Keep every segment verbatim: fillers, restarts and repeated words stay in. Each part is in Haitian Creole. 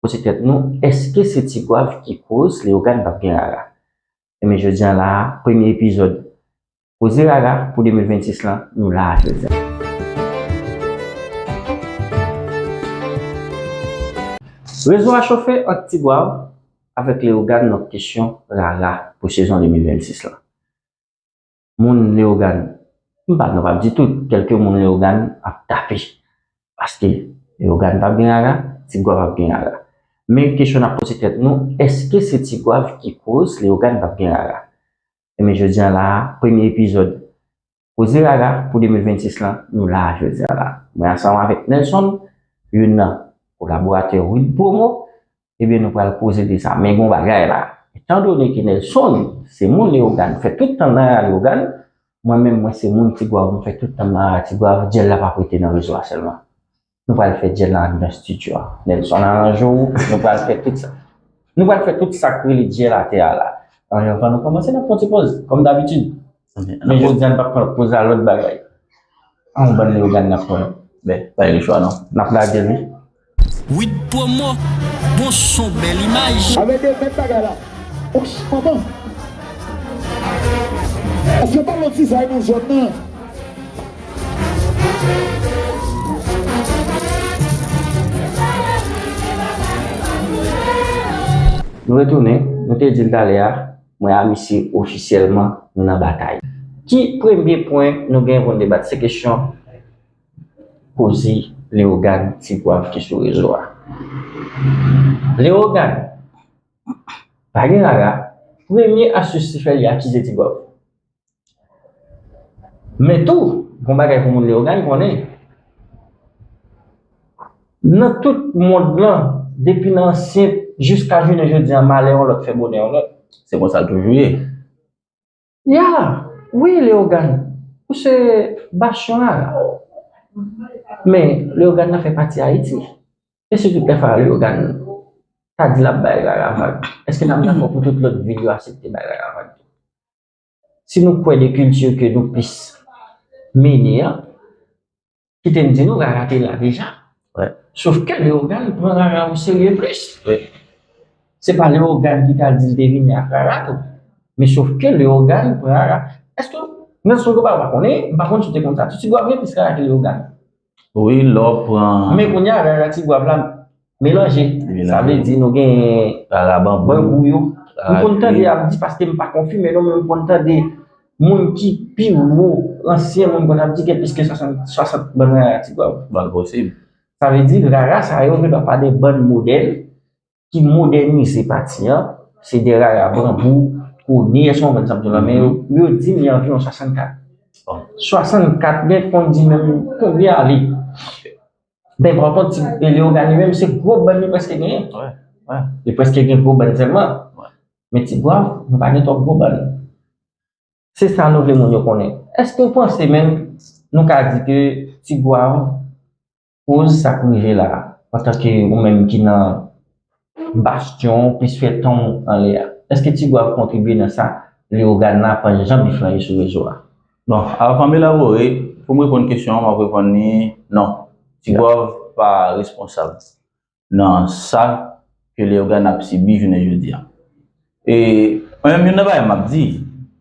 poze tèt nou, èske se Ti Gwav ki koz Leyogàn p ap gen rara? Ebyen, jodi a la a, premye epizòd Koze Rara pou de mil vennsis lan, nou la a jodi a. Rezo a chofe ant Ti Gwav avèk Leyogàn nan kesyon rara pou sezon de mil vennsis lan. Moun Leyogàn, m pa, nou p ap di tout, kèlke moun Leyogàn ap tape. Paske Leyogàn p ap gen rara, Ti Gwav ap gen rara. Men kesyon n ap poze tèt nou, èske se Ti Gwav ki koz Leyogàn p ap gen rara? Ebyen, jodi a la a, premye epizòd Koze Rara pou de mil vennsis lan, nou la a jodi a la. Mwen ansanm avèk Nelson, youn nan kolaboratè Wid Promo, ebyen, nou pral koze de sa. Men gon bagay la. Etandone ke Nelson se moun Leyogàn, fè tout tan nan rara Leyogàn, mwen menm, mwen se moun Ti Gwav, mwen fè tout tan nan rara Ti Gwav, djèl la p ap rete nan rezo a sèlman. Nou pral fè djèl la anndan estidyo a. Nelson aranje w, nou pral fè tout sa. Nou pral fè tout sa k rele djèl atè a la. Anvan nou kòmanse, n ap pran ti pòz, kòm dabitid. Men jodi a, n p ap pran pòz a lòt bagay. A yon bann Leyogàn n ap pran. Ben, pa gen chwa non. N ap lage l, wi. Wid Promo, bon son, bèl imaj. Avèk de bèl bagay la. Ouch, manman. Èske pa lòt dizay nan zòn nan? Nou retounen, nou te di l talè a, mwen a misye ofisyèlman, nou nan batay. Ki premye pwen nou gen pou n debat? Se kesyon koze Leyogàn Ti Gwav ki sou rezo a. Leyogàn pa gen rara, premye astis li fè, li akize Ti Gwav. Men tou, gon bagay pou moun Leyogàn konnen. Nan tout mond lan, depi nan ansyen jiska jounen jodi a, malè yon lòt fè bonè yon lòt. Se konsa l toujou ye. Ya, wi, Leyogàn, ou se bastyon rara. Men, Leyogàn nan fè pati Ayiti. E si tout lè sa Leyogàn ta di l ap bay rara vag, èske n ap dakò pou tout lòt vil yo aksepte bay rara vag? Si nou kwè de kilti ke nou plis mennen an, kite m di nou, rara te la deja. Sof ke Leyogàn pran rara o serye plis. Se pa Leyogàn ki t al di l te vini ak rara tou. Men sof ke Leyogàn pran rara. Èske Nelson Gobara pa konnen? M pa konn si w te konn sa tou. Ti Gwav gen plis rara ke Leyogàn. Wi, lè w pran. Men kounye a, rara Ti Gwav la melanje. Sa vle di nou gen rara banbou yo. M konn tande y ap di, paske m pa konfime non, men m konn tande moun ki pi wo, ansyen moun konn ap di gen plis ke swasant, swasant bann rara Ti Gwav. Bon, posib. Sa vle di rara sa yo vin pa de bann modèl ki modènize pati an, se de rara banbou, koni, èske w konprann sa m di w la? Men yo, yo di m gen anviwon swasannkat. Swasannkat, gen konn di menm konbyen ale. Men pa kont, ti, e Leyogàn li menm, se gwo bann li prèske genyen. Li prèske gen gwo bann sèlman. Men Ti Gwav, nou pa gen twòp gwo bann. Se sa nou vle moun yo konnen. Èske w panse menm nou ka di ke Ti Gwav koz sa k rive la a, antanke ou menm ki nan bastyon, plis fè tan w anlè a, èske Ti Gwav kontribye nan sa Leyogàn la pran jan bif lan ye sou rezo a? Bon, avan m elabore, pou m reponn kesyon an, m ap reponn li non. Ti Gwav pa responsab nan sa ke Leyogàn ap sibi jounen jodi a. E mwen menm, youn nan bagay m ap di,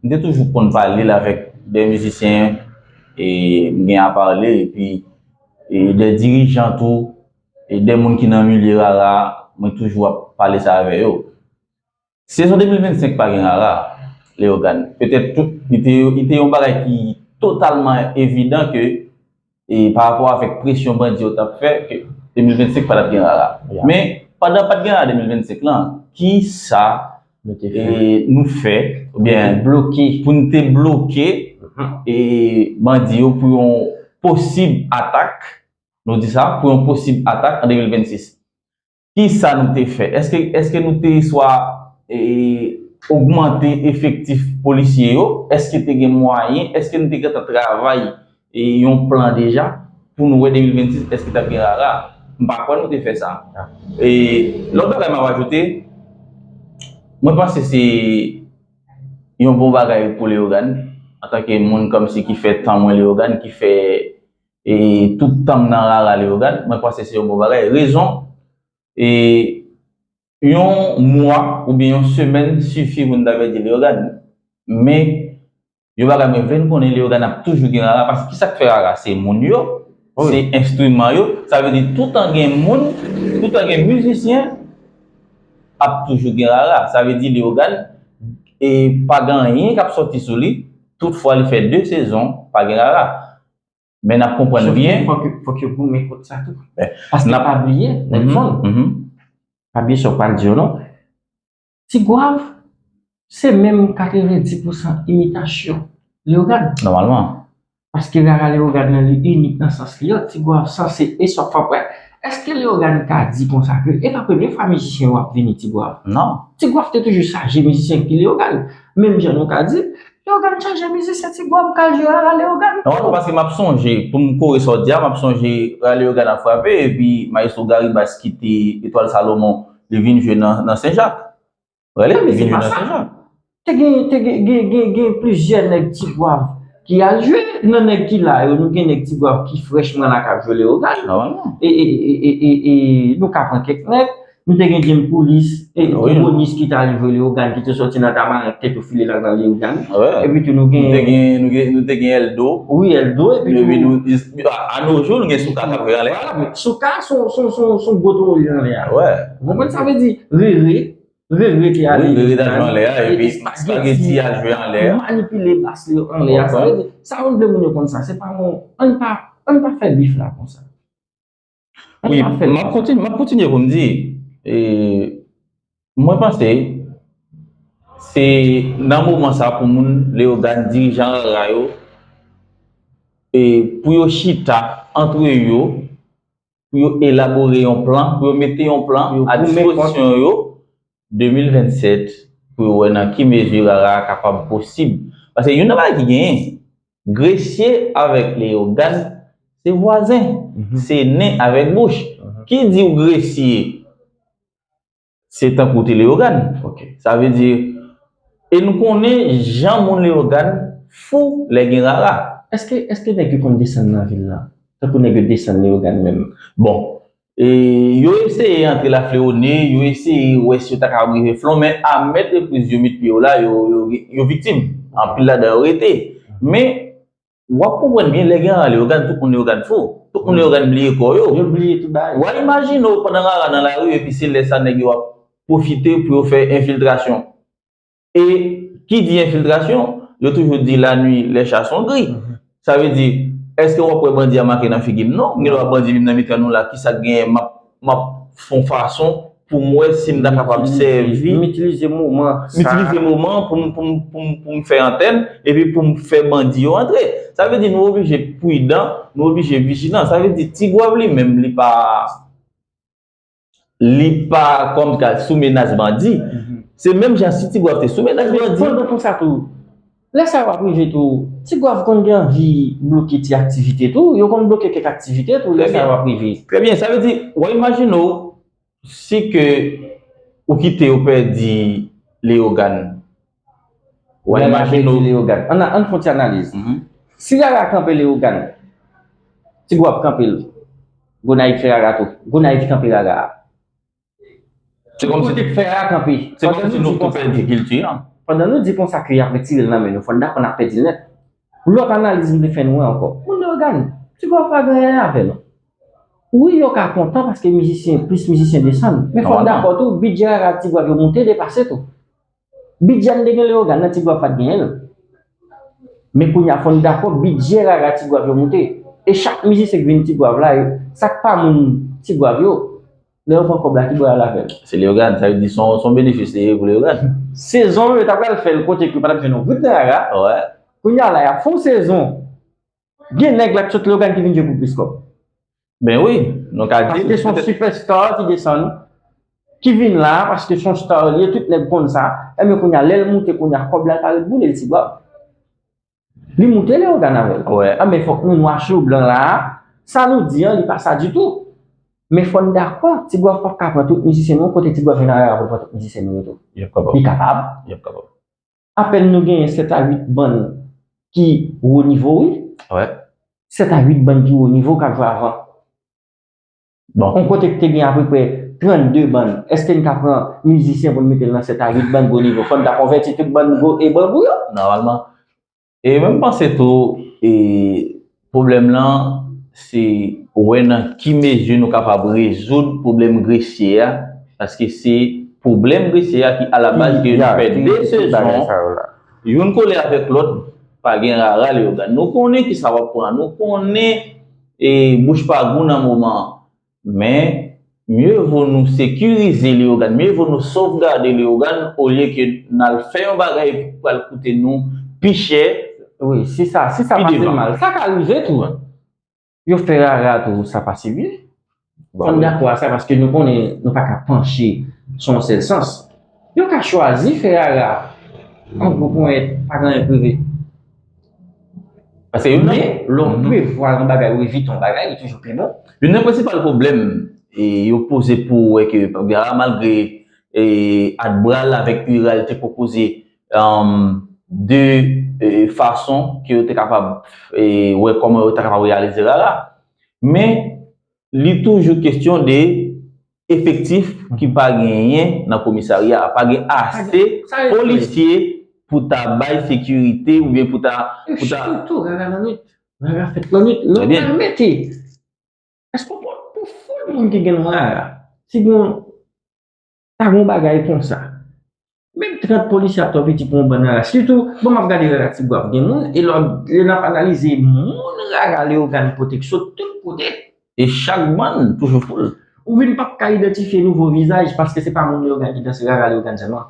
m te toujou konn pale l avèk de mizisyen, e m gen a pale, epi e de dirijan tou, e de moun ki nan milye rara, mwen toujou ap pale sa avè yo. Sezon de mil vennsenk pa gen rara, Leyogàn. Petèt tout, li te, li te yon bagay ki totalman evidan ke e pa rapò avèk presyon bandi yo t ap fè, ke de mil vennsenk pa t ap gen rara. Men, pandan pa t gen rara de mil vennsenk lan, ki sa nou te fè, e, nou fè, oubyen bloke, pou n te bloke, e, bandi yo pou yon posib atak, nou di sa, pou yon posib atak an de mil vennsis? Ki sa nou te fè? Èske, èske nou te swa, e, ogmante efektif polisye yo? Èske te gen mwayen? Èske nou te gentan travay, e, yon plan deja pou nou wè de mil vennsis èske t ap gen rara? M pa kwè nou te fè sa. E lòt bagay m ap ajoute, mwen panse se yon bon bagay pou Leyogàn, antanke moun kòmsi ki fè tan mwen Leyogàn, ki fè, e, tout tan m nan rara Leyogàn, mwen panse se yon bon bagay. Rezon, e, yon mwa oubyen yon semèn sifi pou n ta pèdi Leyogàn. Men, yon bagay mwen vle n konnen, Leyogàn ap toujou gen rara, paske kisa k fè rara? Se moun yo, se enstriman yo. Sa vle di, toutan gen moun, toutan gen mizisyen, ap toujou gen rara. Sa vle di, Leyogàn, e pa gen anyen k ap sòti sou li, toutfwa li fè de sezon, pa gen rara. Men n ap konprann byen. Fòk, fòk yo goumen kont sa tou. Paske pa bliye, Nelson, pa bliye sa w pral di yo non. Ti Gwav, se menm katrevenndis pousan imitasyon Leyogàn. Nòmalman. Paske rara Leyogàn nan li inik nan sans li an, Ti Gwav sanse e sa w fè aprè. Èske Leyogàn ka di konsa ke e pa premye fwa mizisyen yo ap vini Ti Gwav? Non. Ti Gwav te toujou chaje mizisyen ki Leyogàn. Menm jan nou ka di, Leyogàn chaje mizisyen Ti Gwav k al jwe rara Leyogàn. Non, paske m ap sonje, pou m kore sa w di a, m ap sonje rara Leyogàn ap frape, epi Maestro Gary Bass ki te Etwal Salomon, li vin jwe nan, nan Senjak. Rele, li vin jwe nan Senjak. Te gen, te gen, gen, gen, gen plizyè nèg Ti Gwav ki al jwe. Nan nèg ki la yo, nou gen nèg Ti Gwav ki frèchman la k ap jwe Leyogàn. Nòmalman. E, e, e, e, e, e nou ka pran kèk nèg. Nou te gen Jim Poulis, e, Wi. Bonis ki t al jwe Leyogàn, ki te sòti nan Tabarenk, tèt ou file nan, nan Leyogàn. Epi tou nou gen Nou te gen, nou gen, nou te gen Eldo. Wi, Eldo, epi Epi tou nou, a, a nos jours, nou gen Souka k ap jwe anlè a. Vwala, men Souka, son, son, son, son gwo toro li anlè a. Wè. Ou konprann sa vle di? Rere, Rere te ale Wi, Rere t al jwe anlè a, epi Spaghetti al jwe anlè a. Manipile bas li anlè a. Sa vle di, sa nou vle moun yo konn sa. Se pa yon, ann pa, ann pa fè bif la konsa. Wi, m ap kontinye, m ap kontinye pou m di, e, mwen panse, se nan moman sa pou moun Leyogàn, dirijan rara yo, e, pou yo chita antre yo, pou yo elabore yon plan, pou yo mete yon plan a dispozisyon yo, de mil vennsèt, pou yo wè nan ki mezi rara a kapab posib. Paske youn nan bagay ki genyen, Gresye avèk Leyogàn, se vwazen, se nen avèk bouch. Ki di w Gresye, se tankou te Leyogàn. Sa vle di, e nou konnen jan moun Leyogàn fou lè gen rara. Èske, èske nèg yo konn desann nan vil la? Tankou nèg yo desann Leyogàn menm? Bon, e, yo eseye antre Lafleyone, yo eseye wè si yo ta ka rive Flon, men a mèt repriz yo met pye yo la, yo, yo, yo viktim. Anpil ladan yo rete. Men, w ap konprann byen, lè gen rara Leyogàn, tout moun Leyogàn fou. Tout moun Leyogàn bliye kò yo. Yo bliye tout bagay. W a imajine w pandan rara nan lari, epi se lè sa nèg yo ap pwofite pou yo fè enfiltrasyon. E ki di enfiltrasyon, yo toujou di la nuit les chats sont gris. Sa vle di, èske w ap wè bandi a make nan figi m? Non. Gen lè bandi vin nan mitan nou la, kisa k genyen? M ap, m ap fè yon fason pou m wè si m ta kapab sèvi. M itilize moman sa. M itilize moman pou m, pou m, pou m, pou m fè antèn, epi pou m fè bandi yo antre. Sa vle di nou oblije pridan, nou oblije vijilan. Sa vle di Ti Gwav li menm, li pa, li pa kòm ka sou menas bandi. Se menm jan si Ti Gwav te sou menas bandi. Pandan konsa tou, lè sa yo ap rive tou, Ti Gwav konn gen anvi bloke ti aktivite tou. Yo konn bloke kèk aktivite tou, lè sa yo ap rive. Trè byen, sa vle di, w a imajine w, si ke ou kite yo pèdi Leyogàn, w a imajine w. Leyogàn. Ann, ann fè yon ti analiz. Si rara kanpe Leyogàn, Ti Gwav kanpe l. Gonayiv fè rara tou. Gonayiv kanpe rara a. Se kòmsi, kote k fè a kanpe. Se kòmsi nou tou pèdi kilti an. Pandan nou di konsa ke y ap retire l nan men nou, fò n dakò n ap pèdi l nèt. Lòt analiz m te fè nou an ankò. Moun Leyogàn, Ti Gwav pa gen anyen avè l. Wi, yo ka kontan paske mizisyen, plis mizisyen desann. Men fò n dakò tou, bidjè rara Ti Gwav yo moute depase tou. Bidjè n te gen Leyogàn nan, Ti Gwav pa t genyen l. Men kounye a, fò n dakò, bidjè rara Ti Gwav yo moute. E chak mizisyen ki vin Ti Gwav la, yo, sa k pa moun Ti Gwav yo, lè yo pran kòb la, ki bò y al avè l? Se Leyogàn, sa vle di se yon, se yon benefis li ye pou Leyogàn. Sezon yo ta pral fè l kote ke yo pa t ap jwenn yon goud nan rara. Kounye a la, y ap fè yon sezon. Gen nèg la ki sot Leyogàn ki vin jwe pou plis kòb. Ben wi, nou ka di l. Paske se yon sipèsta ki desann, ki vin la, paske se yon sta li ye, tout nèg konn sa. Enben kounye a, lè l moute, kounye a, kòb la pa ret boule l, Ti Gwav. Li moute Leyogàn avè l. Anben fòk nou nwa sou blan la a, sa nou di an, li pa sa ditou. Men fò n dakò, Ti Gwav p ap ka pran tout mizisyen nou, kote Ti Gwav vin a rara pou l pran tout mizisyen nou yo tou. Li kapab. Apèn nou genyen sèt a uit bann ki wo nivo, wi. Sèt a uit bann ki wo nivo k ap jwe avan. Yon kote ki te gen apeprè trannde bann. Èske n ka pran mizisyen pou n mete l nan sèt a uit bann gwo nivo? Fò n ta konvèti tout bann gwo e bann gwo yo. Nòmalman. E mwen m panse tou, e, pwoblèm lan, se wè nan ki mezi nou kapab rezoud pwoblèm gresye a, paske se pwoblèm gresye a ki alabaz ke nou fè de sezon, youn kole avèk lòt, pa gen rara Leyogàn. Nou konnen ki sa w ap pran, nou konnen e, bouch pa gou nan moman an. Men, mye vo nou sekirize Leyogàn, mye vo nou sovgade Leyogàn olye ke n al fè yon bagay pou pral koute nou pi chè. Wi, si sa, si sa pase mal, sa ka rive tou. Yo fè rara tou, sa pase byen. Fò n dakò a sa paske nou konnen nou pa ka panche sou yon sèl sans. Yo ka chwazi fè rara an gwo ponyèt, pa gen anyen k rive. Paske youn nan. Men, lè w prevwa yon bagay ou evite yon bagay, li toujou pi bon. Youn nan prensipal pwoblèm e yo poze pou wè ke, malgre e, Adbral avèk Ural te pwopoze um, de e, fason ke yo te kapab e, wè kòman yo ta kapab reyalize rara. Men, li toujou kesyon de efektif ki pa genyen nan komisarya a. Pa gen ase polisye pou ta bay sekirite oubyen pou ta. Pou ta. Sitou rara lannwit. Rara fèt lannwit. Lè w pa mete. Èske w konn pou foul moun ki gen nan rara? Si gen yon ta gen yon bagay konsa. Menm trant polisye ap twò piti pou yon bann rara. Sitou, bon, m ap gade rara Ti Gwav. Gen moun, e lè n ap analize moun rara Leyogàn pote k sot tout kote. E chak bann toujou foul. Ou vin p ap ka idantifye nouvo vizaj paske se pa moun Leyogàn ki danse rara Leyogàn sèlman.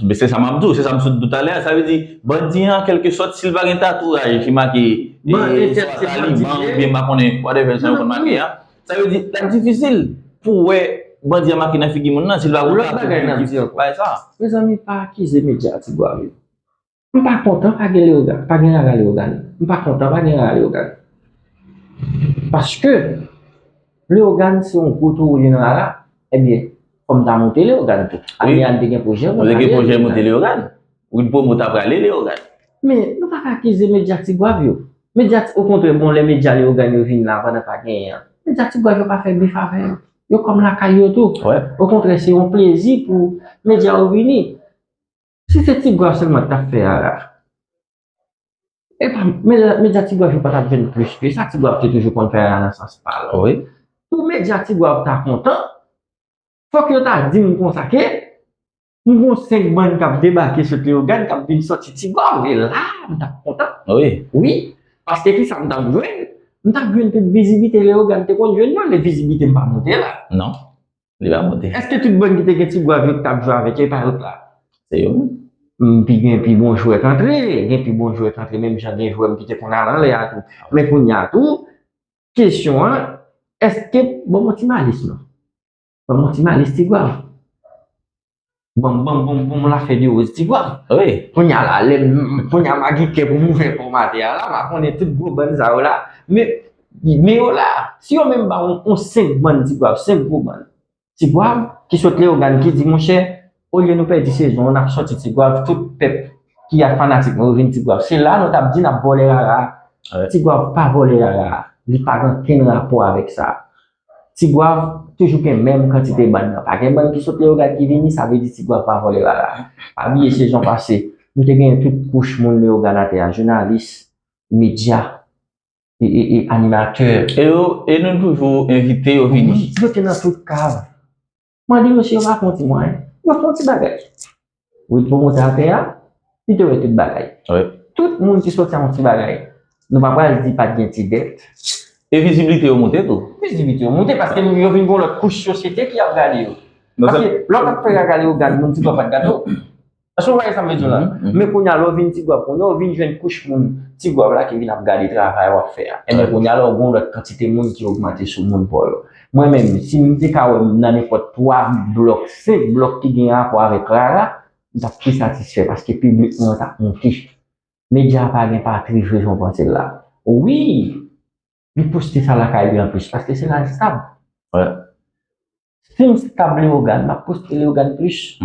Men se sa m ap di w, se sa m sot di w talè a. Sa vle di, bandi an, kèlkesòt, si l pa gen tatouraj ki make e, swa Taliban oubyen m pa konnen whatever sa yo konn make a, Sa vle di, l ap difisil pou w wè bandi an make nan figi moun nan si l pa gen yon tatouraj ki bay sa. Mezanmi, pa akize medya Ti Gwav yo. M pa kontan pa gen Leyogàn, pa gen rara Leyogàn. M pa kontan pa gen rara Leyogàn. Paske Leyogàn se yon gwo towo li nan rara. Ebyen, fò m ta monte Leyogàn tou. Ane a n te gen pwojè monte Leyogàn. Wi, pwomo ta prale Leyogàn. Men, nou pa ka akize medya Ti Gwav yo. Medya, okontrè, bon, lè medya Leyogàn yo vin la pandan pa genyen an. Medya Ti Gwav yo pa fè bif avè yo. Yo kòm lakay yo tou. Okontrè, se yon plezi pou medya yo vini. Si se Ti Gwav sèlman t ap fè a la. Epa, medya, medya Ti Gwav yo pa t ap jwenn plis ke sa. Ti Gwav te toujou konn fè a la nan sans pa l. Pou medya Ti Gwav ta kontan, fòk yo ta di m konsa ke m gon senk bann k ap debake sot Leyogàn k ap vin sòti Ti Gwav. E la, m t ap kontan. Wi. Wi. Paske kisa m t ap jwenn? M t ap jwenn tout viziblite Leyogàn te konn jwenn yo, lè viziblite m pa monte la. Non. Li pa monte. Èske tout bann ki te gen Ti Gwav yo k t ap jwe avèk yo, e pa yo t la? Se yo menm. M pi gen pi bon jwè k antre, gen pi bon jwè k antre, menm jan gen jwè m ki te konn al anlè a tou. Men kounye a tou, kesyon an, èske, bon, m yon ti malis non. Ban m yon ti malis Ti Gwav. Ban m, ban m, ban m, ban m lafè de woz Ti Gwav. Wi. Kounye a la, lè m, kounye a m a gen kè pou m ouvè pòm atè a la, m a konnen tout gwo bann sa yo la. Men, men yo la, si yo menm ba yon, yon senk bann Ti Gwav, senk gwo bann Ti Gwav, ki sot Leyogàn, ki di, monchè, olye nou pèdi sezon an, n ap sòti Ti Gwav, tout pèp ki ak fanatik nou yo vin Ti Gwav. Se la nou t ap di n ap vòlè rara. Ti Gwav pa vòlè rara. Li pa gen okenn rapò avèk sa. Ti Gwav toujou gen menm kantite bann nan. Pa gen bann ki sot Leyogàn ki vini, sa vle di Ti Gwav pa vòlè rara. Pa bliye sezon pase, nou te genyen tout kouch moun Leyogàn atè a, jounalis, medya, e, e, e animatè. E yo, e nou toujou envite yo vini. Wi, yo te nan tout kav. Mande yo si yo pa fè yon ti mwayen. Yo fè yon ti bagay. Wi, pwomotè atè a, li te wè tout bagay. Wi. Tout moun ki sòti a yon ti bagay. Nou pa pral di pa t gen ti dèt. E viziblite yo monte tou. Viziblite yo monte paske yo vin gen yon lòt kouch sosyete ki ap gade yo. Paske lè w t ap fè rara Leyogàn, moun Ti Gwav pa t gade w. Èske w wè sa m vle di w la? Men kounye a, lè w vin Ti Gwav, kounye a w vin jwenn kouch moun Ti Gwav la ki vin ap gade travay w ap fè a. Ebyen, kounye a la, w gen yon lòt kantite moun ki ogmante sou moun pa w yo. Mwen menm, si m te ka wè m nan nenpòt twa blòk, senk blòk ki gen rapò avèk rara, m t ap pi satisfè paske piblik mwen t ap monte. Medya a pa gen pa trif jan w panse l la. Wi, li poste sa lakay li anplis, paske se la l stab. Si m stab Leyogàn, m ap poste Leyogàn plis.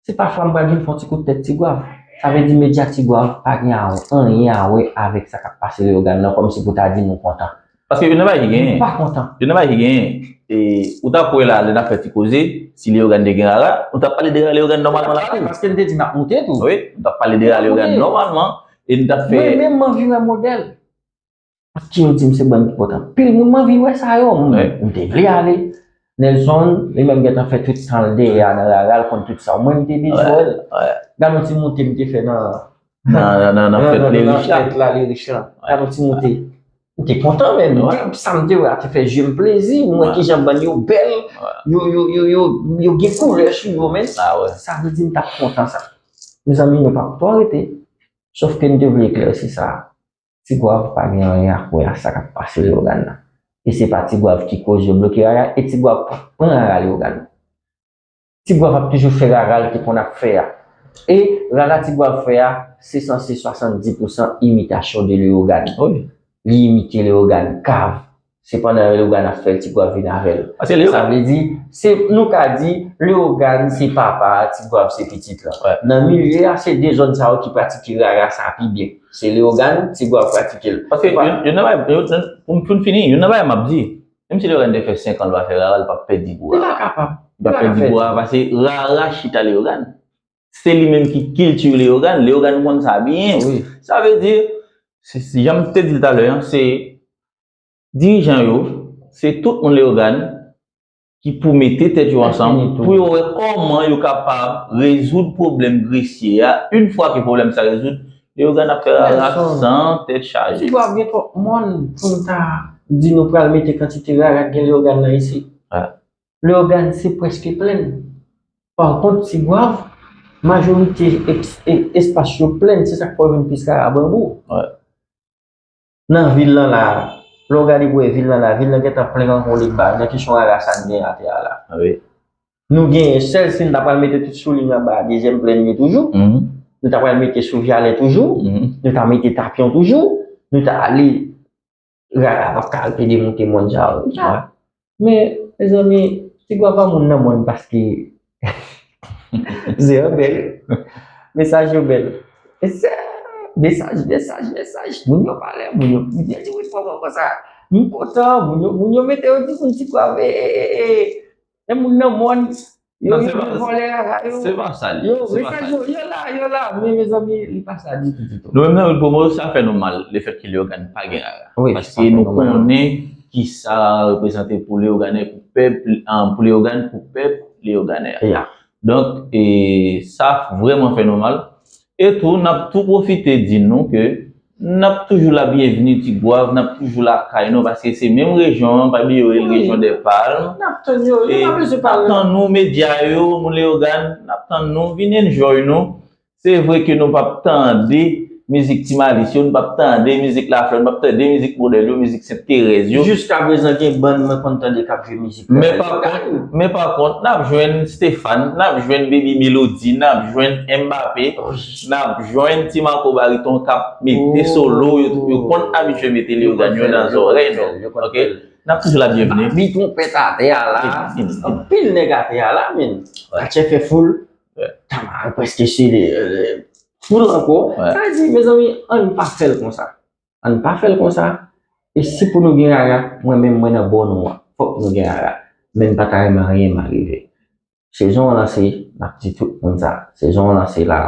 Se pafwa m pral vin fè yon ti kout tèt Ti Gwav. Sa vle di medya Ti Gwav pa gen a, anyen a wè avèk sa k ap pase Leyogàn nan, kòmsi pou ta di nou kontan. Paske youn nan bagay ki genyen. Pa kontan. Youn nan bagay ki genyen. E, ou t ap wè la, lè n ap fè ti koze, si Leyogàn te gen rara, nou t ap pale de rara Leyogàn nòmalman la tou. Paske n te di n ap monte tou. Wi, nou t ap pale de rara Leyogàn nòmalman. E nou t ap fè. Mwen menm, m anvi wè modèl. Paske yo di m se bann ki pote anpil moun, m anvi wè sa yo. M te vle ale. Nelson, li menm gentan fè tout tan l dèyè a nan rara, l konn tout sa. Mwen, m te bezwen wè l. Gade yon ti moute m te fè nan Nan, nan, nan fèt Lè Rich la. Fèt la, Lè Rich la. Gade yon ti moute. M te kontan, men m te, sa m te wè a te fè je m plezi. M wè kijan bann yo bèl, yo, yo, yo, yo, yo gen koulè sou yo, men sa vle di m t ap kontan sa. Mezanmi, nou p ap twò rete. Sòf ke m te vle eklèsi sa. Ti Gwav pa gen anyen a kwè a sa k ap pase Leyogàn nan. E se pa Ti Gwav ki koz yo bloke rara, e Ti Gwav p ap pran rara Leyogàn. Ti Gwav ap toujou fè rara l te konn ap fè a. E rara Ti Gwav fè a, se sanse swasanndis pousan imitasyon de Leyogàn. Li imite Leyogàn, kav. Sepandan Leyogàn ap fè l, Ti Gwav vin avè l. Sa vle di, se, nou ka di, Leyogàn se papa a, Ti Gwav se pitit lan. Nan milye a, se de zòn sa yo ki pratike rara sa pi byen. Se Leyogàn, Ti Gwav pratike l. Paske youn nan bagay, pou m fini, youn nan bagay m ap di, menm si Leyogàn te fè senk an l pa fè rara, l p ap pèdi gou a. Li pa kapab. Li p ap pèdi gou a, paske rara chita Leyogàn. Se li menm ki kilti Leyogàn, Leyogàn konn sa byen. Sa vle di, jan m te di l talè an, se dirijan yo, se tout moun Leyogàn ki pou mete tèt yo ansanm pou yo wè kòman yo kapab rezoud pwoblèm gresye a. Yon fwa ke pwoblèm sa rezoud, Leyogàn ap fè rara san tèt chaje. Ti Gwav gen twòp mòn pou n ta di nou pral mete kantite rara k gen Leyogàn nan isit. Leyogàn se prèske plèn. Pa kont, Ti Gwav, majorite espas yo plèn, se sa k fè w jwenn plis rara banbou. Nan vil lan la, lè w gade pou wè vil lan la, vil lan gentan plen kankou yon lèk ba, nan kesyon rara sa n gen atè a la. Nou genyen sèl si n ta pral mete tout sou liy anba a dezyèm plèn yo toujou. Nou ta pral mete sou Vyalè toujou. Nou ta mete Tapyon toujou. Nou ta ale rara p ap ka al pede moute mòn sa yo. Men, mezanmi, Ti Gwav pa moun nan mòn paske se yon bèl. Mesaj yo bèl. Mesaj, mesaj, mesaj. Moun yo pale, moun yo pide di wi fò konsa. M kontan, moun yo, moun yo mete yo di moun Ti Gwav, e, e, e, e. E moun nan mòn, yo, yo vòlè rara yo. Se pa sa li. Yo, mesaj yo, yo la, yo la. Men, mezanmi, li pa sa ditou, ditou. Nou menm nan Wil Pwomo, sa fè nou mal, lefètke Leyogàn pa gen rara. Paske nou konnen ki sa reprezante pou Leyogàn, pou pèp, pou Leyogàn, pou pèp Leyogàn. Donk, e, sa vrèman fè nou mal. E tou, n ap tou pwofite di nou ke n ap toujou la byenvni Ti Gwav, n ap toujou lakay nou, paske se menm rejyon an, pa bliye yo rele rejyon dè Palm. N ap tann yo, yo pa bezwen pale. N ap tann nou, medya yo, moun Leyogàn, n ap tann nou, vin enjoy nou. Se vre ke nou p ap tande mizik Ti Malis yo, nou p ap tande mizik Laflè, nou p ap tande mizik Modèl yo, mizik Sent Terèz yo. Jiskaprezan gen bann mwen konn tande k ap jwe mizik. Men pa kont, men pa kont, n ap jwenn Stéphane, n ap jwenn Baby Melody, n ap jwenn Mbappé, n ap jwenn Ti Marco Bariton k ap mete solo, yo, yo konn abitye mete Leyogàn yo nan zòrèy nou. N ap toujou la byenvni. Bi twonpèt atè a la, anpil nèg atè a la, men. Katchè fè foul. Tamara prèske se foul ankò. Sa vle di, mezanmi, ann pa fè l konsa. Ann pa fè l konsa. E si pou nou gen rara, mwen menm mwen nan bò nou an. Fòk nou gen rara. Men m pa ta renmen anyen mal rive. Sezon an lanse, n ap di tout moun sa. Sezon an lanse la,